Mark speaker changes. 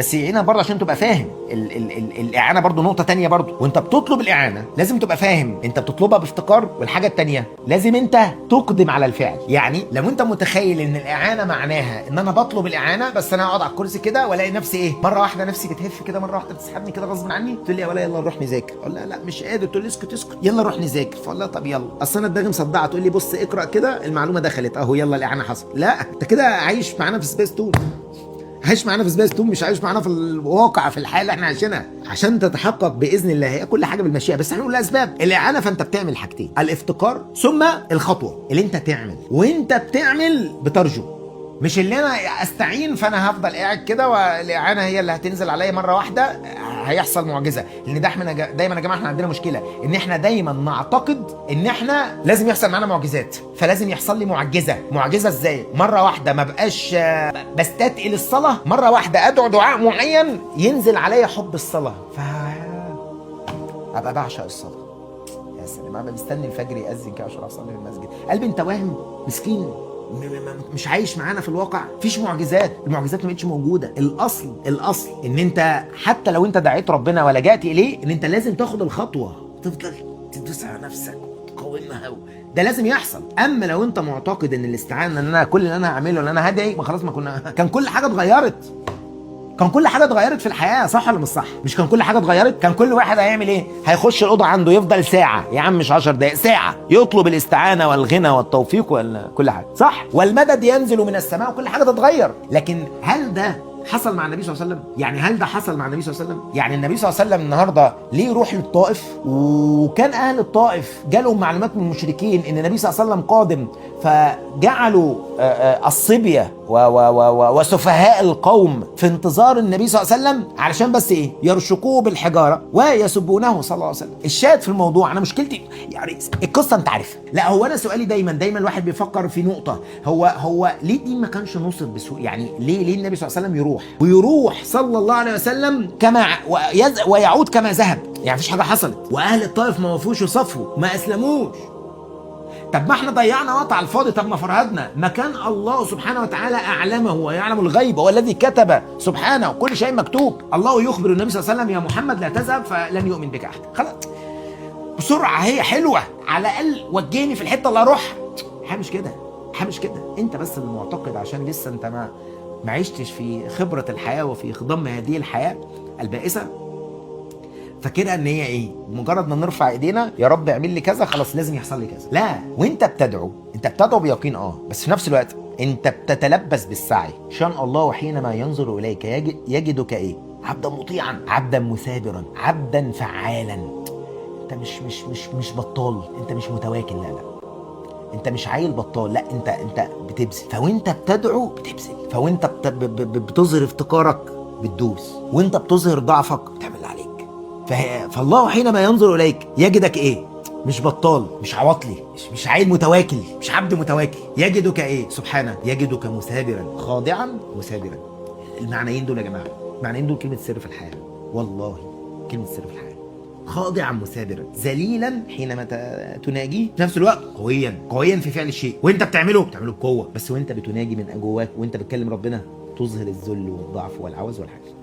Speaker 1: بس يعينها برضه عشان تبقى فاهم ال ال ال الاعانة برضه نقطة تانية برضه. وانت بتطلب الاعانة لازم تبقى فاهم انت بتطلبها بافتقار. والحاجة التانية لازم انت تقدم على الفعل. يعني لو انت متخيل ان الاعانة معناها ان انا بطلب الاعانة بس انا اقعد على الكرسي كده والاقي نفسي ايه، مرة واحدة نفسي بتهف كده، مرة واحدة بتسحبني كده غصب عني، تقول لي يا ولا يلا نروح نذاكر، اقول لها لا مش قادر، تقول لي اسكت اسكت يلا نروح نذاكر، فاقول لها طب يلا اصل انا دماغي مصدعه، تقول لي بص اقرا كده المعلومة دخلت اهو يلا الاعانة حصلت. لا انت كده عايش معانا في سبيس تون، عايش معانا في سبيس تون، مش عايش معانا في الواقع في الحياة اللي احنا عايشينها. عشان تتحقق باذن الله هي كل حاجة بالمشيئة، بس احنا نقول الاسباب. الاعانة فانت بتعمل حاجتين، الافتقار ثم الخطوة اللي انت تعمل، وانت بتعمل بترجو. مش اللي انا استعين فانا هفضل قاعد كده والاعانة هي اللي هتنزل عليا مرة واحدة هيحصل معجزه. لان ده احنا دايما يا جماعة احنا عندنا مشكلة ان احنا دايما نعتقد ان احنا لازم يحصل معانا معجزات، فلازم يحصل لي معجزه. معجزه ازاي؟ مرة واحدة ما بقاش بستثقل الصلاة، مرة واحدة ادعو دعاء معين ينزل عليا حب الصلاة ف ابقى بعشق الصلاة. يا سلام، انا مستني الفجر يأذن كده عشان اصلي في المسجد. قلبي انت واهم مسكين، مش عايش معانا في الواقع. مفيش معجزات، المعجزات ما بقتش موجودة. الاصل ان انت حتى لو انت دعيت ربنا ولجأت اليه ان انت لازم تاخد الخطوة، تفضل تدوس على نفسك وتقاومها، ده لازم يحصل. اما لو انت معتقد ان الاستعانة ان انا كل اللي انا هعمله ان انا هدعي، ما خلاص، ما كنا كان كل حاجة اتغيرت، كان كل حاجة اتغيرت في الحياة، صح ولا مش صح؟ مش كان كل حاجة اتغيرت؟ كان كل واحد هيعمل ايه؟ هيخش الاوضة عنده يفضل ساعة يا عم، مش 10 دقائق، ساعة، يطلب الاستعانة والغنى والتوفيق ولا كل حاجة، صح؟ والمدد ينزل من السماء وكل حاجة تتغير. لكن هل ده حصل مع النبي صلى الله عليه وسلم؟ يعني هل ده حصل مع النبي صلى الله عليه وسلم؟ يعني النبي صلى الله عليه وسلم النهارده ليه يروح للطائف؟ وكان اهل الطائف جالهم معلومات من المشركين ان النبي صلى الله عليه وسلم قادم، فجعلوا الصبية وسفهاء القوم في انتظار النبي صلى الله عليه وسلم علشان بس ايه؟ يرشقوه بالحجارة ويسبونه صلى الله عليه وسلم. الشاهد في الموضوع انا مشكلتي يعني القصة انت عارفها. لا هو انا سؤالي دايما الواحد بيفكر في نقطة، هو ليه الدين ما كانش نصر بسوء؟ يعني ليه النبي صلى الله عليه وسلم يروح ويروح صلى الله عليه وسلم كما ويعود كما ذهب؟ يعني مفيش حاجة حصلت، واهل الطائف ما وفوش وصفوا، ما اسلموش. طب ما احنا ضيعنا وقت على الفاضي، طب ما فرهدنا. ما كان الله سبحانه وتعالى اعلمه ويعلم الغيب، هو الذي كتب سبحانه وكل شيء مكتوب. الله يخبر النبي صلى الله عليه وسلم يا محمد لا تذهب فلن يؤمن بك احد. خلاص بسرعة، هي حلوة، على الاقل وجهني في الحتة اللي اروحها. الحقيقة مش كده، الحقيقة مش كده. انت بس المعتقد عشان لسه انت ما عشتش في خبره الحياة وفي خضم هذه الحياة البائسة، فاكرها ان هي ايه؟ مجرد ما نرفع ايدينا يا رب اعمل لي كذا خلاص لازم يحصل لي كذا. لا، وانت بتدعو انت بتدعو بيقين، بس في نفس الوقت انت بتتلبس بالسعي. شان الله حينما ينظر اليك يجدك ايه؟ عبدا مطيعا، عبدا مثابرا، عبدا فعالا. انت مش مش مش مش بطال، انت مش متواكل، لا لا، انت مش عيل بطال، لا انت بتبذل. فوانت بتدعو بتبذل، فوانت بتظهر افتقارك بتدوس، وانت بتظهر ضعفك بتعمل اللي عليك. فالله حينما ينظر اليك يجدك ايه؟ مش بطال، مش عواطلي، مش عيل متواكل، مش عبد متواكل. يجدك ايه؟ سبحانه، يجدك مثابرا، خاضعا مثابرا. المعنيين دول يا جماعة، المعنيين دول كلمة سر في الحياة، والله كلمة سر في الحياة. خاضعا مثابرا، ذليلا حينما تناجيه، في نفس الوقت قويا، قويا في فعل الشيء، وانت بتعمله بقوة، بس وانت بتناجي من جواك وانت بتكلم ربنا تظهر الذل والضعف والعوز والحاجة.